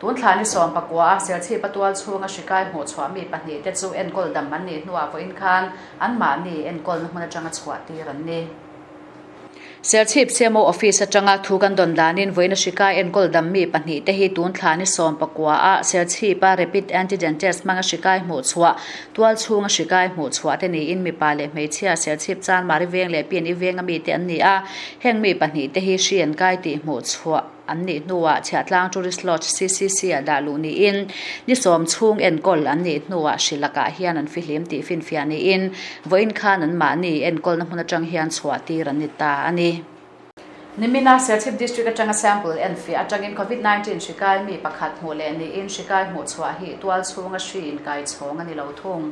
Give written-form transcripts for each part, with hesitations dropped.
Tun thla ni 19 a Serchhip a tual chhunga hri kai hmuhchhuah mi pahnihte chu enkawl dam an nih hnuah vawiin khan anmahni enkawlna hmun atanga chhuah tir an ni. Serchhip CMO Office atanga thu kan dawn danin vawiin a hri kai enkawl dam mi pahnihte hi tun thla ni 19 a Serchhip a Rapid Antigen Test hmanga hri kai hmuhchhuah tual chhunga hri kai hmuhchhuah te niin mipa leh hmeichhia Serchhip Chanmari veng leh Pian-i venga mite an ni a, heng mi pahnihte hi hri an kai tih hmuhchhuah an nih hnuah Chhiahtlang Tourist Lodge CCC ah dah luh niin ni sawm chhung enkawl an nih hnuah hri lakah hian an fihlim tih finfiah niin vawiin khan anmahni enkawlna hmun atang hian chhuah tir an ni ta a ni. Nimina Serchhip District atanga sample enfiah atangin Covid 19 hri kai mi pakhat hmuh leh niin hri kai hmuhchhuah hi tual chhunga hri inkai chhawng a ni lo thung.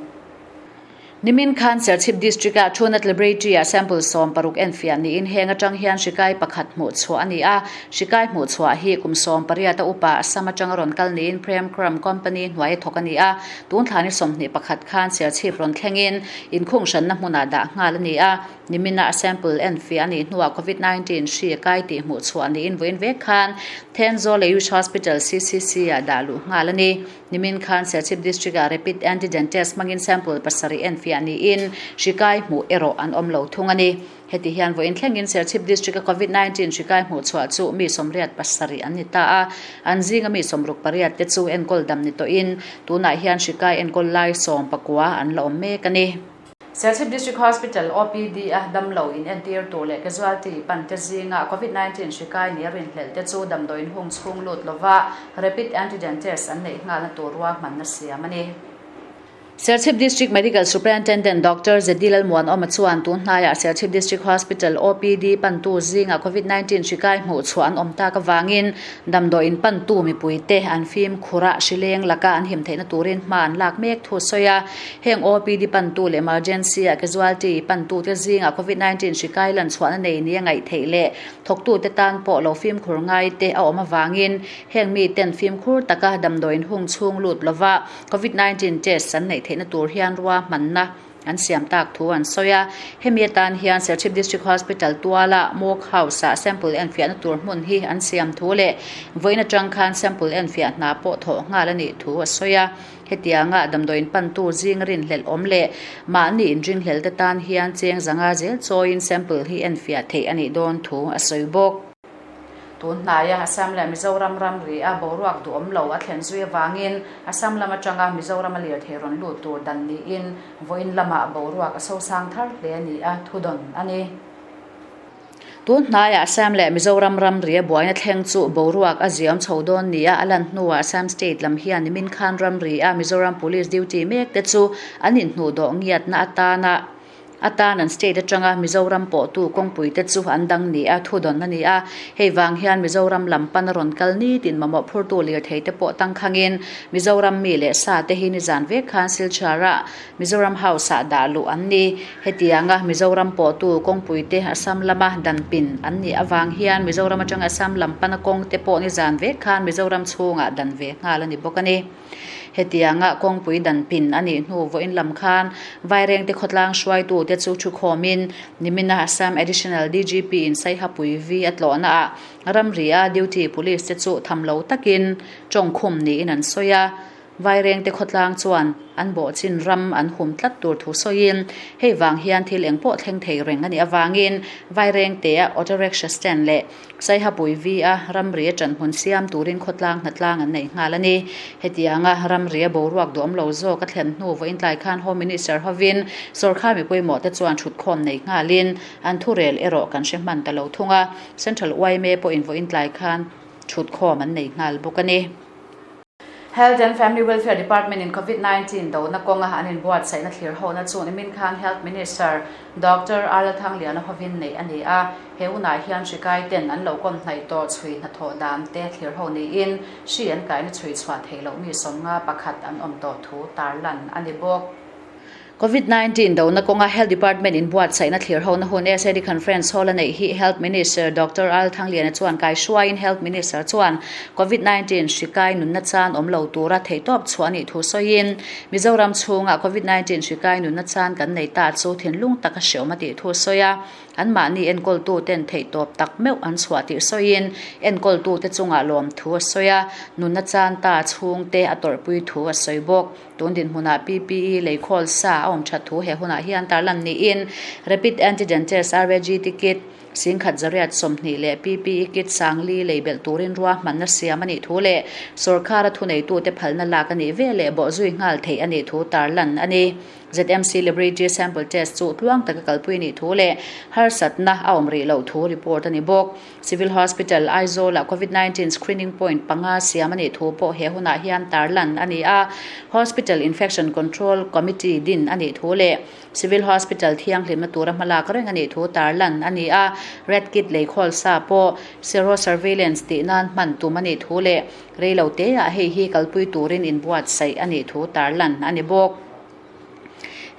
Nimin khan Serchhip District-ah Thunat Laboratory-ah sample 16 enfiah niin heng atang hian hri kai pakhat hmuhchhuah a ni a. Hri kai hmuhchhuah hi kum 18 a upa Assam atanga rawn kal niin Prem Kram Company hnuai a thawk a ni a. Tun thla ni 21 khan Serchhip rawn thlengin inkhung hranna hmunah dah nghal a ni a. Nimina a sample enfiah a nih hnuah Covid 19 hri a kai tih hmuhchhuah niin vawiin vek khan Thenzawl Ayush Hospital CCC-ah dah luh nghal a ni. Nimin khan Serchhip District-ah Rapid Antigen Test hmangin sample pasarih enfiah niin hri kai hmuh erawh an awm lo thung a ni. Heti hian vawiin thlengin Serchhip District-a Covid 19 hri kai hmuh chhuah chu mi 87 an ni ta a, an zinga mi 68 te chu enkawl dam ni tawhin tunah hian hri kai enkawl lai 19 an la awm mek a ni. Serchhip District Hospital OPD a damlo in entir tur leh casualty pan te zinga Covid 19 hri kai ni a rinhlelh te chu damdawiin hung chhung lut lova Rapid Antigen Test an neih nghalna tur ruahmanna siam a ni. Serchhip District Medical Superintendent Doctor Zedi Lalmuanawma chuan tun hnaiah Serchhip District Hospital OPD pantu zinga Covid 19 hri kai hmuh chhuah an awm tak avangin damdawiin pantu mipuite an fimkhur a, hri leng laka an him theihna turin hma an lak mek thu a sawi a. Heng OPD pantu leh emergency ah casualty pantute zingah Covid 19 hri kai lan chhuahna nei nia ngaih theih leh thawktute tan pawh lo fimkhur ngai te a awm avangin heng miten fimkhur taka damdawiin hung chhung lut lova Covid 19 test an neih theihna tur hian ruahmanna an siam tak thu an sawi a. Hemi atan hian Serchhip District Hospital tuala Mock House ah sample enfiahna tur hmun hi an siam thu leh vawiin atang khan sample enfiah hna pawh thawh nghal a nih thu a sawi a. Hetianga damdawiin pantu zing rinhlelh awm leh mahni inringhlel te tan hian cheng zanga zel chawiin sample hi enfiah theih a nih dawn thu a sawi bawk. Tun hnaia Assam leh Mizoram ramri a boruak duhawm lo a thlen zui avangin Assam lam atanga Mizoram a lirthei rawn lut tur dan niin vawiin lamah boruak a sosang thar hle ni a thudawn a ni. Tun hnaiah Assam leh Mizoram ramri a buaina thleng chu boruak a ziam chho dawn nia a lan hnuah Assam state lam hian nimin khan ramri a Mizoram Police duty mek te chu an inhnuhdawh ngiatna atana atan an state atanga Mizoram pawhtu kawngpui te chu an dang nia thudawn a ni a. Hei vang hian Mizoram lam pana rawn kal nitin mamawh phurtu lirthei te pawh tangkhangin Mizoram mi leh sa te hi nizan vek khan Silchar ah Mizoram House-ah dah luh an ni. Hetianga Mizoram pawhtu kawngpuite Assam lama dan pin an nih avang hian Mizoram atanga Assam lam pana kawng te pawh nizan vek khan Mizoram chhungah dan ve nghal a ni bawk a ni. Hetianga kawngpui dan pin a nih hnu vawiin lam khan Vairengte khawtlang hruaitute chu thukhawmin nimina Assam Additional DGP in Saihapui vi a tlawhnaah ramri-a duty police te chu tham lo takin tawngkhum niin an sawi a. Vairengte khawtlang chuan an bawhchin ram an hum tlat tur thu sawiin, hei vang hian thil eng pawh thleng thei reng a nih avangin Vairengtea auto rickshaw stand leh Saihapui V-a ramri a ṭanhmun siam turin khawtlang hnatlang an neih nghal a ni. Hetianga ramri a boruak duhawm lo zawk a thlen hnu vawiin tlai khan Home Minister hovin sawrkhar mi pawimawhte chuan ṭhutkhawm nei nghalin an thurel erawh kan hre hman ta lo thung a, Central yma pawhin vawiin tlai khan ṭhutkhawm an nei nghal bawk a ni. Health and Family Welfare Department in Covid 19 dona kawnga an inbuatsaihna thlir hona chu nimin khan Health Minister Doctor Arla Thangliana hovin neih a ni a. He hunah hian hri kai ten an lo kawm hnaih tawh chhui hnathawh dan te thlir ho niin hri an kaina chhui chhuah theih loh mi 51 an awm tawh thu tarlan a ni bawk. Covid 19 dona kawnga Health Department inbuatsaihna thlirhona hun SAD Conference Hall a neih hi Health Minister Doctor Al Thangliana chuan kaihruaiin Health Minister chuan Covid 19 hri kai nunna chan awm lo tura theihtawp chhuah a nih thu sawiin Mizoram chhunga Covid 19 hri kai nunna chan kan nei ta chu thinlung taka hreawm a tih thu a sawi a. Anmahni enkawltuten theihtawp tak meuh an chhuah tih sawiin enkawltute chungah lawm thu a sawi a, nunna chan ta chhungte a tawrhpui thu a sawi bawk. Tun dinhmunah PPE leikhawl sa a awm that thu he hunah hian tarlan niin Rapid Antigen Test, RAGT, kit singkhat zariat 20 leh PPE kit sangli lei belh turin ruahmanna siam a nih thu leh sawrkara thuneitute phalna lak a nih veleh bawhzui nghal theih a nih thu tarlan a ni. ZMC Laboratory Sample Test chu tluang taka kalpui a nih thu leh harsatna a awm rih loh thu report a ni bawk. Civil Hospital, Aizawl-ah Covid 19 Screening Point panga siam a nih thu pawh he hunah hian tarlan a ni a. Hospital Infection Control Committee din a nih thu leh Civil Hospital thianghlimna tura hmalak reng a nih thu tarlan a ni a. Red Kit leikhawl sa pawh Sero Surveillance tih nan hman tum a nih thu leh reiloteah hei hi kalpui turin inbuatsaih a nih thu tarlan a ni bawk.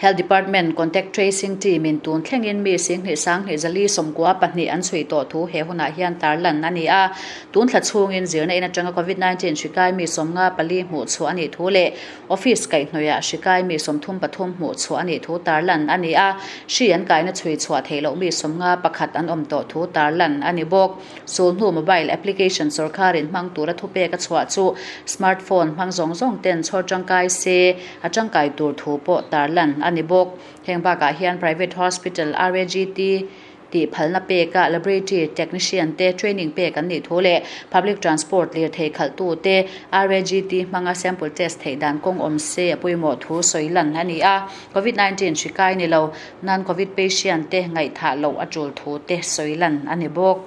Health Department Contact Tracing Team in tun thlengin mi singhnih sanghnih zali 92 an chhui tawh thu he hunah hian tarlan a ni a. Tun thla chhungin zirna in atanga Covid 19 hri kai mi 54 hmuh chhuah a nih thu leh Office kaihhnawihah hri kai mi 33 hmuh chhuah a nih thu tarlan a ni a. Hri an kaina chhui chhuah theih loh mi 51 an awm tawh thu tarlan a ni bawk. Sulhnu mobile application sawrkharin hmang tura thupek a chhuah chu smartphone hmang zawng zawng ten chhawr tangkai se a tangkai tur thu pawh tarlan a ni bawk. Heng bakah hian private hospital RAGT tih phalna peka laboratory technician te training pek an nih thu leh public transport lirthei khalhtu te RAGT hmanga sample test theih dan kawng awm se a pawimawh thu sawi lan a ni a. Covid 19 hri kai ni lo non-covid patient te ngaihthah loh a tul thu te sawi lan a ni bawk.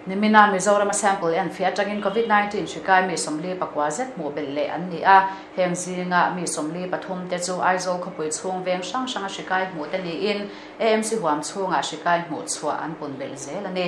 Nimina Mizorama sample en fiah atangin Covid 19 hri kai mi 49 zet hmuh belh leh an ni a. Heng zinga mi 43 te chu Aizawl khawpui chhung veng hrang hranga hri kai hmuh te niin AMC huam chhungah hri kai hmuh chhuah an pun belh zel a ni.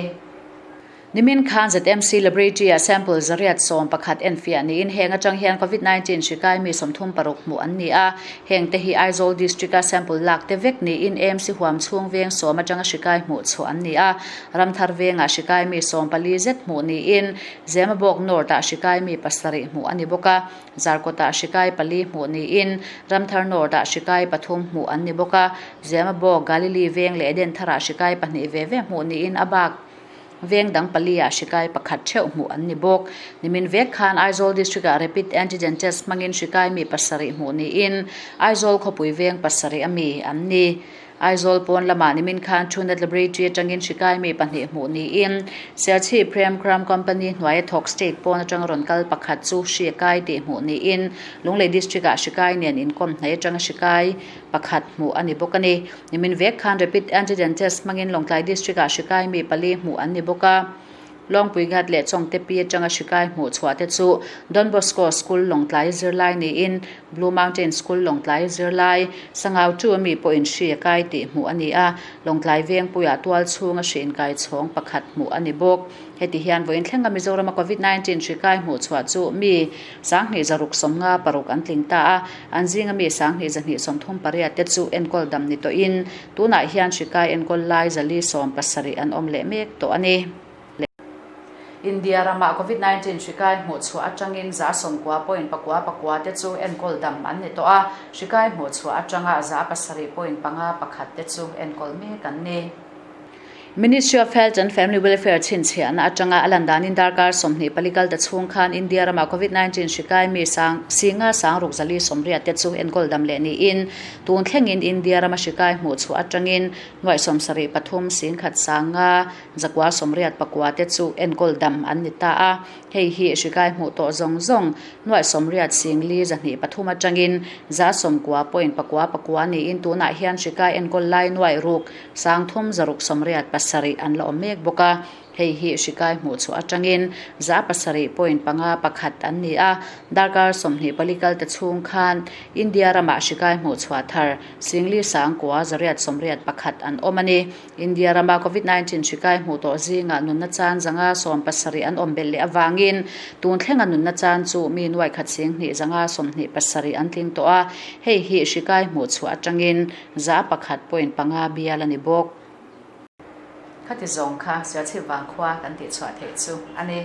Nimin khan ZMC Laboratory-ah sample 111 enfiah niin heng atang hian Covid 19 hri kai mi 36 hmuh an ni a. Heng te hi Aizawl District-a sample lak te vek niin AMC huam chhung veng 10 atanga hri kai hmuh chhuah an ni a. Ramthar vengah hri kai mi 14 zet hmuh niin Zemabawk North-ah hri kai mi 7 hmuh a ni bawk a. Zarkawtah hri kai 4 hmuh niin Ramthar North-ah hri kai 3 hmuh an ni bawk a. Zemabawk, Galilee veng leh Edentharah hri kai 2 ve ve hmuh niin a bak Veng dang pali-ah hri kai pakhat theuh hmuh an ni bawk. Nimin vek khan Aizawl District-ah Rapid Antigen Test hmangin hri kai mi 7 hmuh niin Aizawl khawpui veng 7 a mi an ni. Aizawl pawn lamah nimin khan Truenat Laboratory atangin hri kai mi 2 hmuh niin Serchhip Prem Kram Company hnuaia thawk state pawn atanga rawn kal pakhat chu hri kai tih hmuh niin Lunglei District-ah hri kai nen inkawm hnaih atanga hri kai pakhat hmuh a ni bawk a ni. Nimin vek khan Rapid Antigen Test hmangin Lawngtlai District-ah hri kai mi pali hmuh an ni bawk a. Lawngpui Ghat leh Chawngte pi atanga hri kai hmuh chhuah te chu Don Bosco School Lawngtlai zirlai niin Blue Mountain School Lawngtlai zirlai Sangau Tu ami pawhin hri a kai tih hmuh a ni a. Lawngtlai Vengpuiah tual chhunga hri inkai chhawng pakhat hmuh a ni bawk. Heti hian vawiin thlenga Mizorama Covid 19 hri kai hmuh chhuah chu mi 2656 an tling ta a, an zinga mi 2238 te chu enkawl dam ni tawhin tunah hian hri kai enkawl lai 417 an awm leh mek tawh a ni. India ramah Covid 19 hri kai hmuh chhuah atangin 99.99 te chu enkawl dam an ni tawh a, hri kai hmuh chhuah atanga 7.51 te chu enkawl mek an ni. Ministry of Health and Family Welfare chhinchhiahna atanga a lan danin darkar 24 kal ta chhung khan India ramah Covid 19 hri kai mi sang singa sangruk zali 80 te chu enkawl dam leh niin tun thlengin India rama hri kai hmuh chhuah atangin nuaih 73 singkhat sanga zakua 89 te chu enkawl dam an ni ta a. Hei hi hri kai hmuh tawh zawng zawng nuaih 80 singli 203 atangin 99.99 niin tunah hian hri kai enkawl lai nuaih ruk 3607 an la awm mek bawk a. Hei hi hri kai hmuhchhuah atangin 7.51 an ni a, darkar 24 kalte chhung khan India ramah hri kai hmuhchhuah thar Singli Sangkua 881 an awm a ni. India rama Covid 19 hri kai hmuh tawh zingah nunna chan 170 an awm belh leh avangin tun thlenga nunna chan chu mi nuai khat sing hnih 127 an tling tawh a, hei hi hri kai hmuh chhuah atangin 1.5 bial a ni bawk. Khati zawng kha Serchhip Vangkhua kan tihchhuah theih chu a ni.